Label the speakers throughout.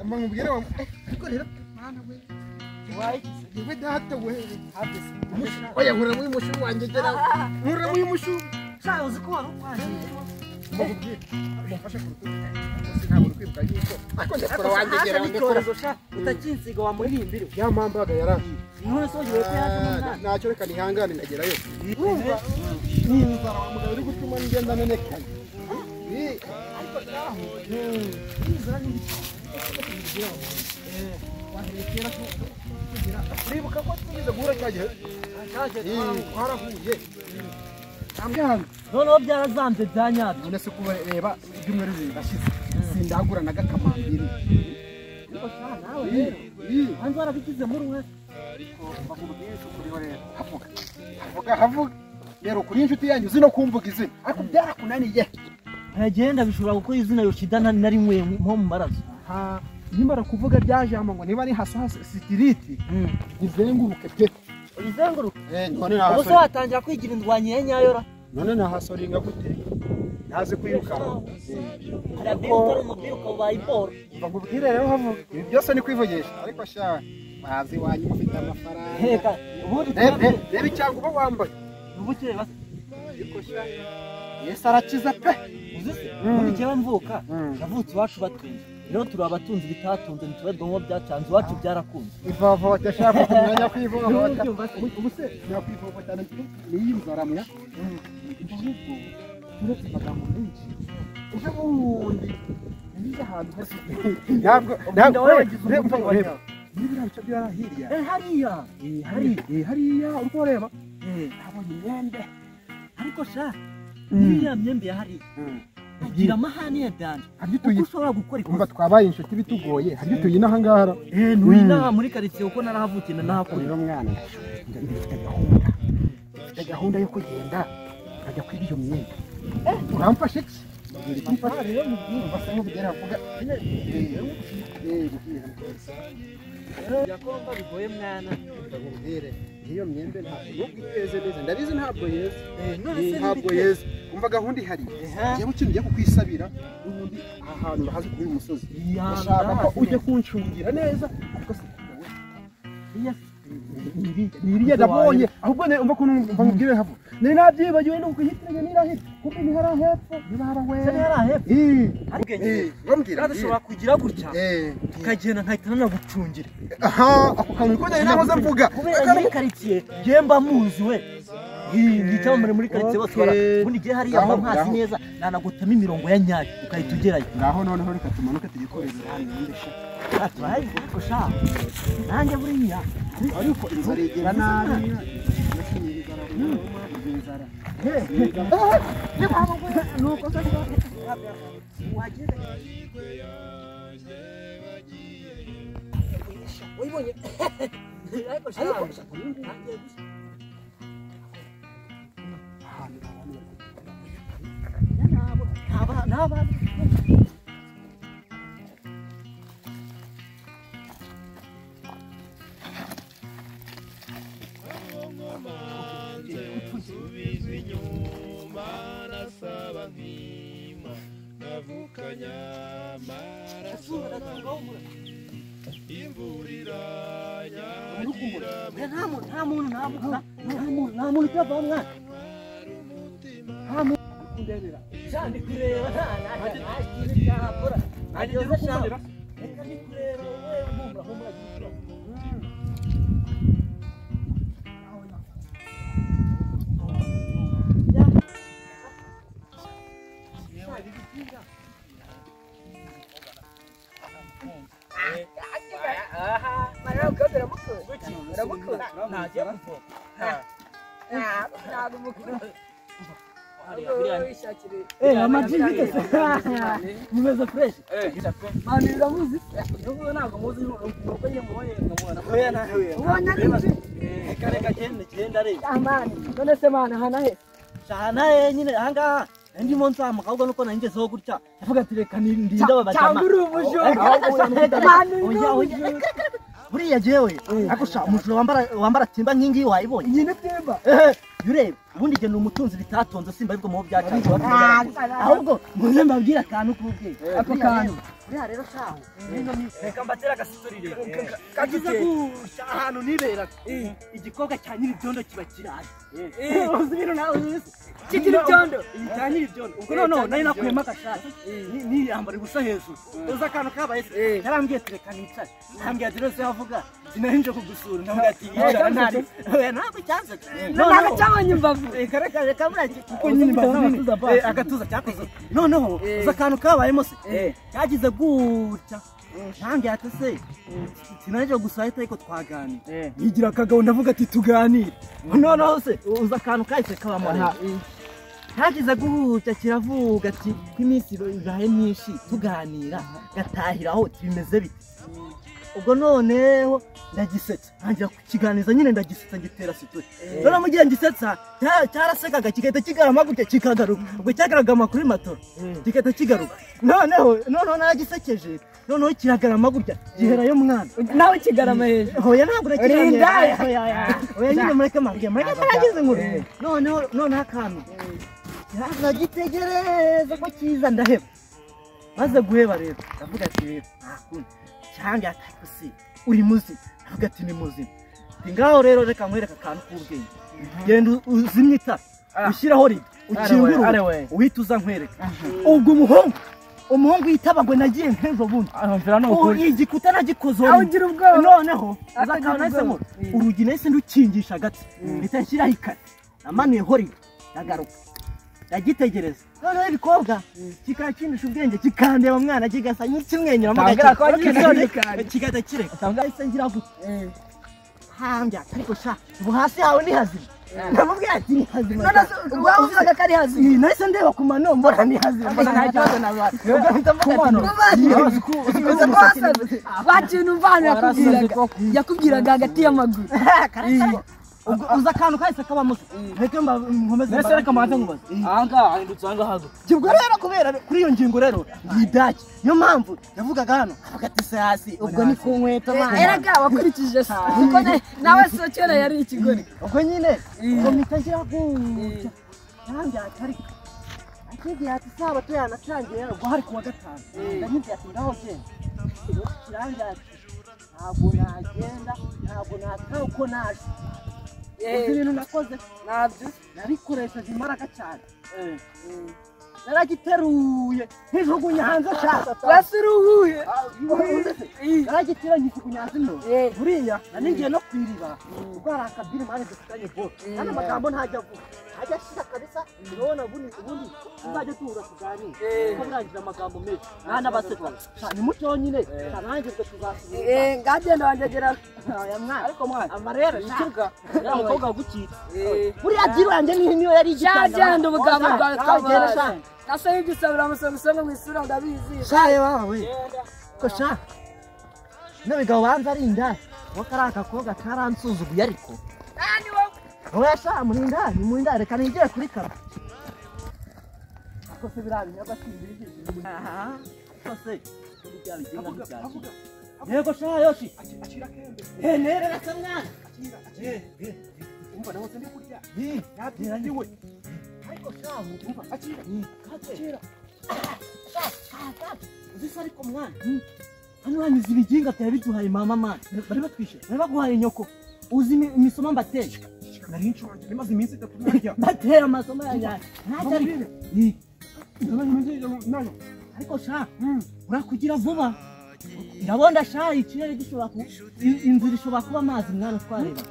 Speaker 1: Amangubwira ariko rero mwana we wayigize data we oya nkura muri mushu wanjye gera nkura muri mushu
Speaker 2: sha uzi ko wari ukwaje
Speaker 1: mbabwira mufashe ku rutugu ntabwo kwibuka yuko ariko ndakora wanjye gera
Speaker 2: ndakora sha utakinsiga wa murimbiri
Speaker 1: ya mambaga yarangiye
Speaker 2: none so yowe ko yaje mu
Speaker 1: ntacyo reka nihangane ndagerayo urumva ni inzara wa mugabo uri gutuma ngenda nanekanye ariko naho inzara ni uribuka ko twigeze guhura cya gihe twarahuye
Speaker 2: noneho byarazambye bya nyabyo
Speaker 1: none se kubareba ibyumweru bibiri bashize sindagura na gakamambiri
Speaker 2: ariko sha nawe rero hanze warabigizemo uruhare
Speaker 1: havuga havuga havuga rero kuri inshuti yanyu uzi no kumvuga izina ariko byarakunaniye
Speaker 2: ntagenda bishobora gukora izina Yoshida na rimwe nko mu maraso
Speaker 1: nimara kuvuga rya jambo ngo niba ari haso sitiriti izenguruke pe
Speaker 2: izenguruke
Speaker 1: none nahaso
Speaker 2: ubuse watangira kwigira indwanyi ya nyayora
Speaker 1: none nahasoringa gute ntazi kwiruka
Speaker 2: ariko umupira ubaye iboro
Speaker 1: mbabwire rero havuga ibi byose ni kwivugisha ariko sha bazi wanyu mufite amafaranga
Speaker 2: heka ubundi
Speaker 1: reba icyangwa uba wambaye
Speaker 2: ubukire basi
Speaker 1: ariko sha Yesu arakiza pe
Speaker 2: uzi se muri jyewe mvuka navutse iwacu batunze rero turi abatunzi bitatunze ntitubarirwa ngo byacanze iwacu byarakunze
Speaker 1: ivovota shaka kumenya kwivovota ubu se nakwivovota niyi nzara mwa ahubwo turetse amagambo menshi ejo bundi ngize ahantu hose ntabwo ntabwo reba biriya bice byari hirya
Speaker 2: hariya
Speaker 1: hariya hariya uri kureba nabonye imyembe
Speaker 2: ariko sha iriya myembe ya hariya agira amahane ya danje kuko ushobora gukora
Speaker 1: ikosa twabaye inshuti bitugoye haryo tuyi n'aha ngaha
Speaker 2: ntuyi n'aha muri karitsiye kuko narahavukiye nanahakurira
Speaker 1: rero mwana mfite gahunda yo kugenda nkajya kwiga iyo myenda uramfasha iki
Speaker 2: yakomba bigoye mwana
Speaker 1: ndakubwire iyo myembe ntabwo nubwo iteze neza ndabizi ntabwo yeze ntabwo yeze umva gahunda ihari ngiye ikintu ngiye kukwisabira n'ubundi aha hantu urahazi kuri uyu musozi ndashaka ko ujye kuncungira neza ariko se niriya ndabonye ahubwo umva ko umva nkubwire havu nari nabyibagiwe nuko ihitiranye n'irahira kumbe ni hariya hepfo niba harawe
Speaker 2: se ni hariya hepfo
Speaker 1: bambwira
Speaker 2: dushobora kugira gutya tukagenda nkahita nanagucungira
Speaker 1: aha ako kantu niko nari nahoze mvuga
Speaker 2: kubera muri karitsiye njye mba muzi we icyamamare muri karitsiye bose bara ubundi igihe hariya mba mpazi neza nanagutamo imirongo ya nyayo ukahita ugerayo
Speaker 1: ngaho noneho reka tumanuke tugikoreze hano imyenda sha
Speaker 2: ariko sha nanjye buriya
Speaker 1: ariko inzara igira nabi inzara
Speaker 2: wayibonye ariko sha nta muntu utava mwana ndi kureba nta kintu cyahakora reka ndi kureba wowe humura humura Amaji bite se mumeze fresh mani uramuzi ntabwo muzi nuko nyine mubonye nkamubona oya nawe reka reka genda genda reba
Speaker 3: amani none se mana hana he
Speaker 2: shana he nyine ahangaha ndimo nzamuka ahubwo nuko nangezeho gutya ndavuga ati reka ndinde aba bajama
Speaker 3: cyangwa uri umujura mani
Speaker 2: oya buriya jewe ariko sha umujura wambara timba nk'ingiyi wayibonye
Speaker 3: nyine timba
Speaker 2: ureba ubundi jye ni umutunzi bitatonze simba ariko mu byacanze ahubwo muze mbabwire akantu k'ubwenge
Speaker 3: ako kantu
Speaker 1: Buriya rero shaho
Speaker 2: Reka mbatera agasitori rero.
Speaker 1: Kagize gutya ahantu niberaga igikobwa cya nyir'ibyondo kiba kiraje. Uzi ibintu nawe uzi
Speaker 3: Kigira ibyondo.
Speaker 1: Cya nyir'ibyondo. Ubwo noneho nari nakuyemo agashati niyambara ubusa hejuru. Uzi akantu kabaye se? Yarambwiye ati reka nicare. Arambwira ati rwose yavuga sinari nje kugusura. Ndamubwira ati yicara ntari. Oya ntabwo cyanze.
Speaker 3: Ntabwo cyabonye imbavu.
Speaker 1: Reka reka reka buriya kuko nyine imbavu nini. Agatuza cyakoze. Noneho uzi akantu kabayemo se? Cyagize gutya. Ntange ati se sinaje gusura ariko twaganira. Yigira akagabo ndavuga ati tuganire. Noneho se uzi akantu kahise kabamo rero. Cyagize gutya kiravuga ati ko iminsi ibaye myinshi tuganira gatahiraho bimeze bite. Ubwo noneho ndagisetsa ntangira kukiganiza nyine ndagisetsa ngitera sitori. Noneho mu gihe ngisetsa cyarasekaga kigahita kigarama gutya kikagaruka. Ubwo cyagaragama kuri matora kigahita kigaruka. Noneho naragisekeje noneho kiragarama gutya giherayo mwana.
Speaker 3: Nawe kigarama hejuru.
Speaker 1: Hoya ntabwo nakiramye. Hoya nyine mureke mabwiye mureke maragize inkuru. Noneho akantu kiragitegereza ko kiza ndaheba. Maze guheba rero ndavuga ati rero nta kundi. Cyangwa ati se uri muzima? Avuga ati ni muzima. Ngaho rero reka nkwereke akantu k'ubwenge. Genda uzimye itara ushyiraho rido ukingure uhita uza nkwereka. Ubwo umuhungu yitaba ngo nagiye nk'ejo bundi. Igikuta nagikoze. Noneho nahisemo urugi nahise ndukingisha agati mpita nshyiraho ikare namanuyeho rido ndagaruka ndagitegereza. Noneho ibikobwa kikakindisha ubwenge kikandeba mwana kigasa nk'ikimwenyuramo kigahita kireka. Nahise ngira gutya hambya ariko sha ubu hasi hawe ni hazima. Ndamubwira ati ni hazima.
Speaker 3: Wavugaga ko ari hazima.
Speaker 1: Nahise ndeba ku mano mbona ni hazima mbona nta kibazo nabaye.
Speaker 3: Wakintu mvana yakubwiraga hagati y'amaguru.
Speaker 1: Uza akantu kahise kabamo se. Reka nkomeze.
Speaker 2: Mbese reka mbanze nkubaze. Aha ngaha hahindutse aha ngaha.
Speaker 1: Ubwo rero kubera kuri iyo ngingo rero yidaki. Niyo mpamvu yavugaga hano avuga ati se hasi ubwo ni ku nkweto mwana.
Speaker 3: Erega wakurikije se kuko nawe so kera yari ikigori.
Speaker 1: Ubwo nyine ubwo mpita ngira gutya. Yarambwira ati ariko akibwira ati sabato yanatangiye ubwo hari kuwa gatanu. Ndamubwira ati ngaho genda. Kirambwira ati ntabwo nagenda ntabwo nataha uko naje. Uzi ibintu nakoze
Speaker 3: nabyo
Speaker 1: nabikoresheje imbaraga cyane. Naragiteruye nkijugunya hanze sha.
Speaker 3: Wasuruhuye.
Speaker 1: Naragitera nkijugunya hanze no. Buriya nari no kwiriba kuko hari akabiri mani dufitanye bose. Kandi amagambo ntajya avuga. Ajya ashira kabisa urabona ubundi tuzajya duhura tuganire. Kuko birangira amagambo menshi. Mwana baseka. Ni muto nyine. Nanjye ubwo tuzasubira.
Speaker 3: Ngagenda wanjegera.
Speaker 1: Oya mwana.
Speaker 2: Ariko mwana
Speaker 1: amarero
Speaker 2: ikibwa. Ya mukobwa wagukitse.
Speaker 1: Buriya diro yanjye niyo yari igitanda.
Speaker 3: Cyagenda ubugambo bwawe twabara. Nasa y'igisabira amusoma mu isura ndabizi.
Speaker 1: Shaye wawe. Ko sha. N'abigabo banza ari indaya. Ngo kari akakobwa karansuzuguye ariko.
Speaker 3: Nani wowe?
Speaker 1: Oya sha muri indaya, ni muri indaya reka nigire kuri kara. Ako se biriya binyobwa simbirigije. Aha. Ko se biriya binyobwa. Yego sha Yoshi.
Speaker 4: Akira kembe.
Speaker 1: Nerera se mwana.
Speaker 4: Akira. Umva naho ndi kurya.
Speaker 1: Nabyirangiwe. Ariko sha umva
Speaker 4: akira.
Speaker 1: Akira. Sha uzi se ariko mwana. Hano hanyuze ibiginga byari biduhaye mama mwana. Bari batwishe. Bari baguhaye nyoko. Uzi imisoma mbateye.
Speaker 4: Nari nshonje bimaze iminsi itatu ntarya.
Speaker 1: Bateye amasomo yanjye. Ntacyo ariko. Ariko sha urakugira vuba. Ndabona sha ikirere gishobora ku inzira ishobora kuba amazi mwana twareba.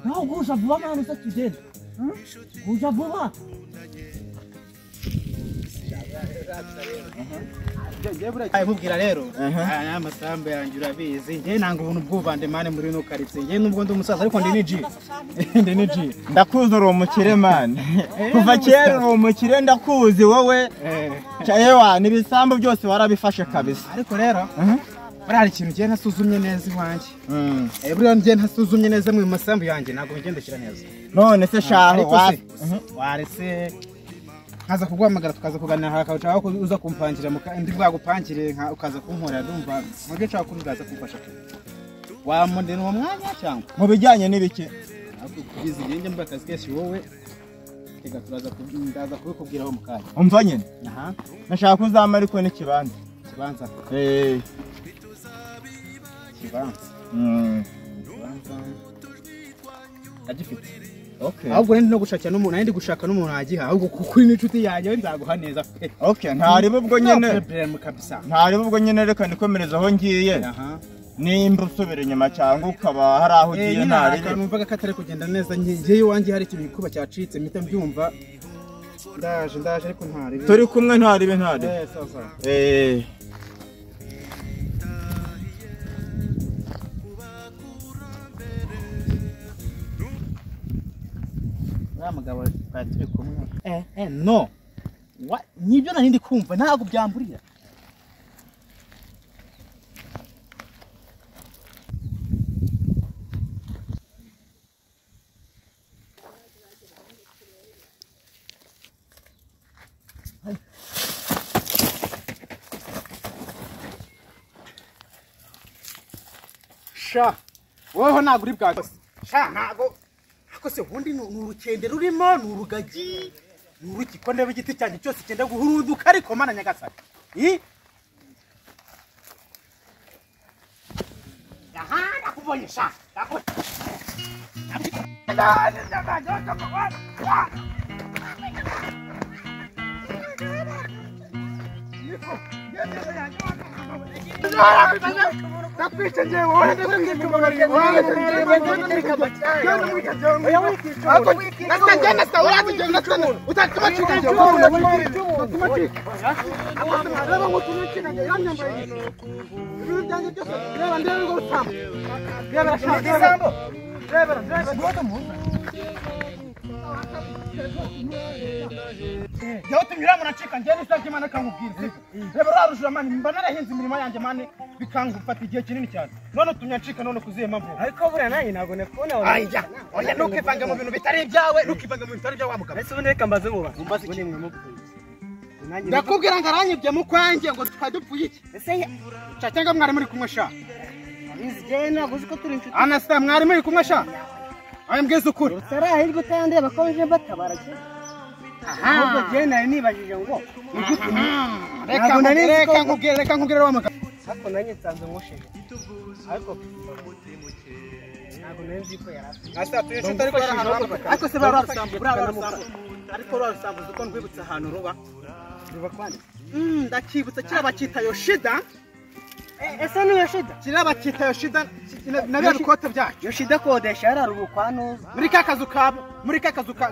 Speaker 1: Naho guja vuba mwana uza tugenda. Guja vuba.
Speaker 5: Mubwira rero aya masambu yanjye urabizi njye nanga ubuntu bw'ubande mane muri no quartier njye nubwo ndi umusaza ariko ndi niji ndi niji
Speaker 6: ndakuzi uri umukire mane kuva kera uri umukire ndakuzi wowe ewa nibisambu byose warabifashe kabisa
Speaker 5: ariko rero buriya hari ikintu njye ntasuzumye neza iwanjye buriya njye ntasuzumye neza mu masambu yanjye ntabwo ngendekera neza
Speaker 6: none se shaho
Speaker 5: warese nkaza kuguhamagara tukaza kuganira hakawuca aho uza kumpangira ndi bwagupangire ukaza kunkorera ndumva mu byo nshaka kuzaza kumfasha wamundena uwo mwanya cyangwa
Speaker 6: mu bijyanye n'ibiki
Speaker 5: kugeza igihe njya mbura akazi kenshi wowe Tega turaza ndaza kubikubwiraho mu kanya.
Speaker 6: Umva nyine.
Speaker 5: Aha.
Speaker 6: Nashaka kuzama ariko n'ikibanza.
Speaker 5: Kibanza. Kibanza. Kibanza. Agifite.
Speaker 6: Okay.
Speaker 5: Ahubwo nari no gushakira n'umuntu, nari ndi gushaka n'umuntu agiha, ahubwo kuko uri n'inshuti yanjye nzaguha neza pe.
Speaker 6: Okay, ntari ubwo nyine.
Speaker 5: No problem kabisa.
Speaker 6: Ntari ubwo nyine reka nikomereza aho ngiye.
Speaker 5: Aha.
Speaker 6: Nimba usubira inyuma cyangwa ukaba hari aho ugiye ntari.
Speaker 5: Numvaga ko atari kugenda neza, ngiye iwanjye hari ikintu kuba cyacitse mpita mbyumva. Ndaje ariko ntari.
Speaker 6: Turi kumwe ntari be ntari.
Speaker 5: Sawa sawa. Mugabo twari turi kumwe. No. Nibyo nari ndi kumva ntabwo byamburira. Sha, wowe ntabwo uri bwa. Sha ntabwo. Ako se ubundi ni urukende rurimo, ni urugagi, ni uruki ko ndeba igiti cyanjye cyose cyenda guhuruduka ariko mana nyagasani. Aha nakubonye sha. Bikangufata igihe kinini cyane none utumye none kuziye mpamvu
Speaker 2: ariko buriya nanjye ntabwo nakubona.
Speaker 5: Aya oya ntukivanga mu bintu bitari ibyawe, ntukivanga mu bintu bitari ibyawe wa mugabo.
Speaker 2: Ese ubundi reka mbaze ngo
Speaker 5: mbaze iki? Ndakubwira ngo aranyibye mu kwanjye ngo twari dupfuye iki?
Speaker 2: Ese
Speaker 5: cyangwa mwari muri kumwe sha?
Speaker 2: Abizi jye ntabwo uzi ko turi inshuti.
Speaker 5: Anasta mwari muri kumwe sha? Aya mbwiza ukuri.
Speaker 2: Utarahirwa utandeba ko nje mbatabara cye. Ahubwo jye nari nibajije ngo
Speaker 5: reka nkubwire wa mugabo.
Speaker 2: Ariko nanjye nsanze nkusheje. Ariko ntabwo nari nzi ko yari afite.
Speaker 5: Asa turi inshuti ariko ariko se bararusambu ariko rurarusambu uko ndwibutsa ahantu ruba.
Speaker 2: Ruba kwande?
Speaker 5: Ndakibutsa kiriya bakita Yoshida.
Speaker 2: Ese ni Yoshida?
Speaker 5: Kiriya bakita Yoshida na bya bikote byacu.
Speaker 2: Yoshida akodesha yararubu kwa Nuza.
Speaker 5: Muri ka kazu ka muri ka kazu ka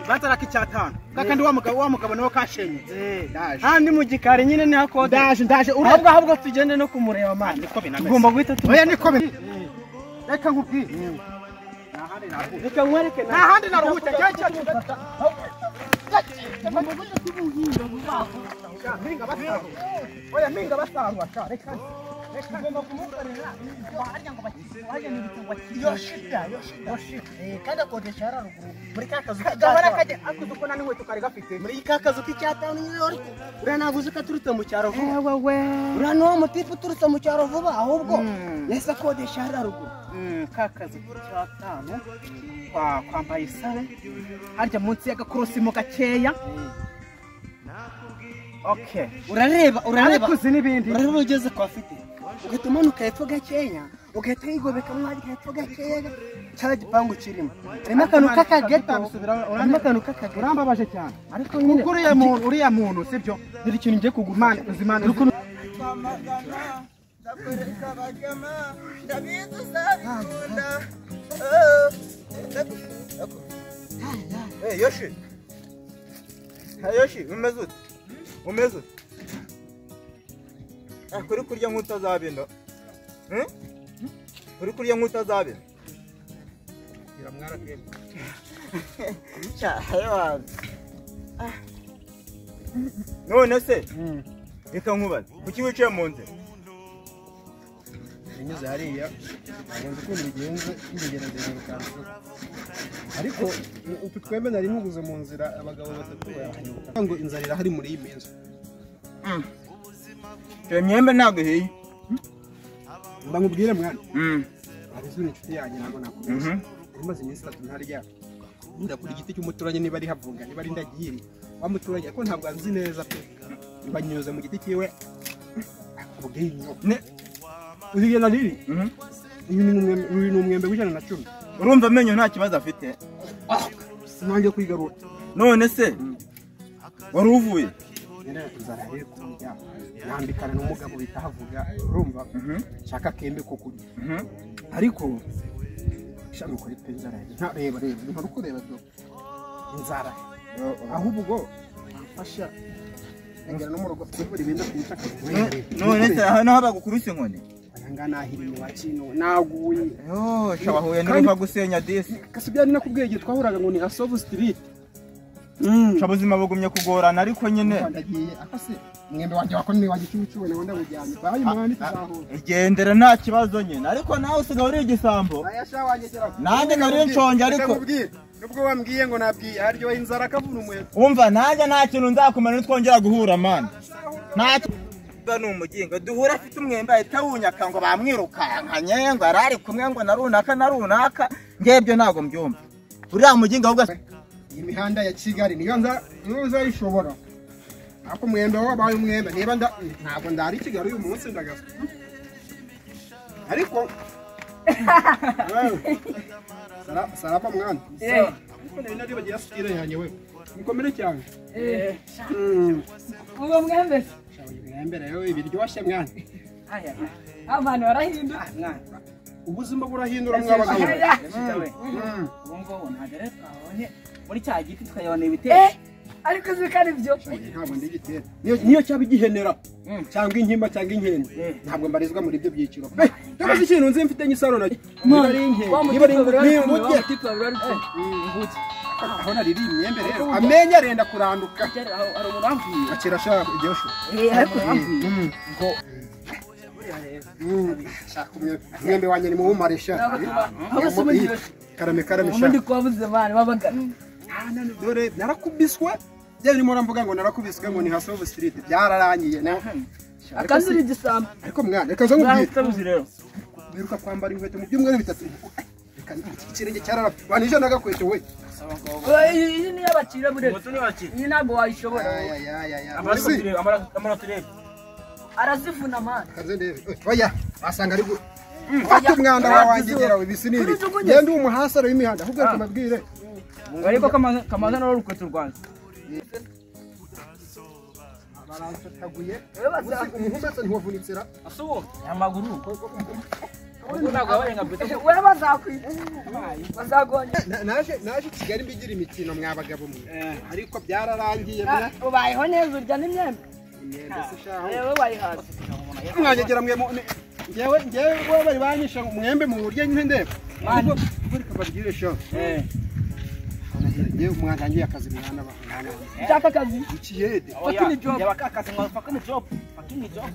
Speaker 5: bazaraka icyatanu. Kakandi wa mugabo niwe kashenyutse. Ndaje.
Speaker 2: Handi mu gikari nyine ni hakodesha.
Speaker 5: Ndaje
Speaker 2: ahubwo tugende no kumureba mani. Tugomba guhita
Speaker 5: Oya niko bimeze. Reka nkubwire.
Speaker 2: Reka nkwereke
Speaker 5: nta handi naruhuke cyangwa oya mpinga basarura sha reka
Speaker 2: tugomba kumukorera harya ngo bakira Yoshida kandi akodesha hararuguru muri ka kazu
Speaker 5: gahora kajya akuze uko nani nkweto kari gafite
Speaker 2: muri ka kazu k'icyatanu nyine uri uriya ntabwo uzi ko aturutse mu cyaro vuba uriya ni wa mutipe uturutse mu cyaro vuba ahubwo yahise akodesha hararuguru
Speaker 5: ka kazu k'icyatanu kwambaye isabe harya munsi y'agakorosimo gakeya. Okay.
Speaker 2: Urareba
Speaker 5: ariko n'ibindi
Speaker 2: urareba ugeze kwa Fide ugahita umanuka hepfo gakeya ugahita wigobeka mwajya hepfo gakeya cya gipangu kirimo harimo akantu k'akageto harimo akantu k'akageto
Speaker 5: urambabaje cyane
Speaker 2: ariko nyine
Speaker 5: kuko uriya muntu sibyo
Speaker 2: dore ikintu ngiye kugura
Speaker 5: mani uzimana
Speaker 6: Yoshi. Yoshi, umeze ute? Umeze ute? Kuri kurya nk'utazabino. Kuri kurya nk'utazabino. None se reka nkubaze kuki wicaye mu nzira?
Speaker 1: Binyuze hariya ngenzi ukuntu bigenze ingegerageza bikanzu ariko utu twembe nari nkuguze mu nzira abagabo batatu barahanyuka ngo inzara irahari muri iyi minsi.
Speaker 6: Iyo myembe ntabwo ihiye.
Speaker 1: Mba nkubwire mwana. Arizuri inshuti yanjye ntabwo nakubeshya. Nari maze iminsi itatu ntarya. Ndakura igiti cy'umuturanyi niba ari havunga niba ari ndagiri wa muturanyi ariko ntabwo anzi neza pe. Banyuze mu giti cyiwe ubwinyo. Uzigenda riri? Uyu ni umwembe w'110.
Speaker 6: Urumva amenyo nta kibazo afite.
Speaker 1: Nanjye kwigarura.
Speaker 6: None se wari uvuye?
Speaker 1: Inzara iri kurya. Nambikana n'umugabo bita havuga urumva shaka kembe ko kurya. Ariko shaka ukora pe inzara. Nta reba reba nta kureba byo. Inzara. Ahubwo mfasha ngera no mu rugo buri bintu kwitaka.
Speaker 6: None se aho naho bagukubise inkoni?
Speaker 1: Ngana ahirimo wakino naguye.
Speaker 6: Yo shabahuye n'uruva gusenya disi.
Speaker 1: Kasubya ni nakubwiye igihe twahuraga ngo ni Asovu Street.
Speaker 6: Shabuzima bugumye kugorana ariko nyine
Speaker 1: ndagiye akase mwembe wanjye wakonne wagicucu we nawe ndabujyanye bayi mwani tuzahura.
Speaker 6: Igendera nta kibazo nyine ariko nawe usigaye uri igisambo.
Speaker 1: Aya sha wanjye kera.
Speaker 6: Nanjye nari nshonje ariko
Speaker 1: nubwo wambwiye ngo nabwiye haryo inzara kavuna umuheto.
Speaker 6: Umva nanjye nta kintu nzakumara nitwongera guhura man. Nta ni umugingo duhura afite umwembe ahita wunyaka ngo bamwirukankanye ngo arari kumwe ngo na runaka na runaka ngebyo ntago mbyumva. Uriya mugingo ahubwo
Speaker 1: imihanda ya Kigali niyo nzayishobora. Ako mwembe wabaye umwembe niba ntabwo ndari Kigali uyu munsi ndagasa. Ariko sarapa mwana. Ariko nari naribagiye asukire yanjye we. Mukomere cyane.
Speaker 3: Uwo mwembe
Speaker 1: mwembe rero ibiryoshye mwana.
Speaker 3: Aya. Abantu barahindura
Speaker 2: mwana.
Speaker 1: Ubuzima burahindura mwabagabo.
Speaker 2: Ubu ngubu ntabwo rero twabonye muri cya giti tukayabona ibitero.
Speaker 3: Ariko zikari byo.
Speaker 1: Ntabwo ndi igitero. Niyo cyaba igihenera cyangwa inkima cyangwa inkende ntabwo mbarizwa muri ibyo byiciro. Ndabaza ikintu nzi mfite nyisaro na niba ari inkende niba ari inguge. Aho nariri imyembe rero amenye arenda kuranduka.
Speaker 2: Hari umuntu ambwiye.
Speaker 1: Akira shaka ibyosho.
Speaker 2: Ariko ambwiye ngo
Speaker 1: shaka umwembe wanjye ni muwumarisha. Karame karame shaka.
Speaker 3: Ubundi kwabuze bana babaga.
Speaker 1: Dore narakubiswe. Bya birimo ramvuga ngo narakubiswe ngo ni Hasovu Street byararangiye.
Speaker 3: Akazuri igisambo.
Speaker 1: Ariko mwana reka zo nkubwire.
Speaker 2: Rero.
Speaker 1: Biruka kwambara inkweto mu byumweru bitatu. Reka ikirenge cyararapfa. Wanije nagakweto we.
Speaker 3: Iyi ni y'abakire bure. Iyi ntabwo wayishobora. Arazivuna man.
Speaker 1: Kaze ndebe. Oya, basanga ari fata umwanda wawanjye gerawe bisi nibi. Ngende umuhasara w'imihanda ahubwo reka mbabwire.
Speaker 2: Ariko kamaza no rukweto rwanjye.
Speaker 1: Baranfataguye. Umuhumetso ntiwavunitsira.
Speaker 2: Asubo amaguru. Ntabwo wabaye nka beto.
Speaker 3: Wewe bazakwita. Bazagonye.
Speaker 1: Naje Kigali mbigira imikino mwabagabo mwe. Ariko byararangiye mwe.
Speaker 3: Ubayeho neza urya n'imyembe.
Speaker 1: Imyembe se shaho.
Speaker 3: Wewe wayihaze.
Speaker 1: Mwanyegera mwe ngewe ngewe bari banyisha umwembe mu buryo nyine ndeba. Ubwo reka babwire shaho. Ngewe umwana ngiye akazi mwana mwana.
Speaker 3: Shaka akazi.
Speaker 1: Ikiyede.
Speaker 3: Fucking job.
Speaker 2: Yabakakaze ngo fucking job. Fucking job.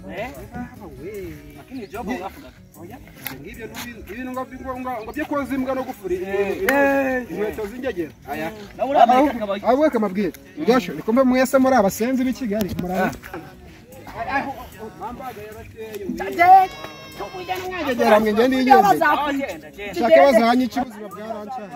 Speaker 2: Fucking job ngafuga.
Speaker 1: Oya. Ngibyo n'ibintu ngo ngo byo koza imbwa no gufuri. Inkweto z'ingegera. Aya.
Speaker 2: Na muri Amerika kabaye.
Speaker 1: Abo kamabwire. Byasho nikumva mwese muri abasenzi b'i Kigali. Muri. Mambaga yarateye. Mwagegera mwe ngende yiyembe. Shaka bazanye ikibuzi bwarancaye.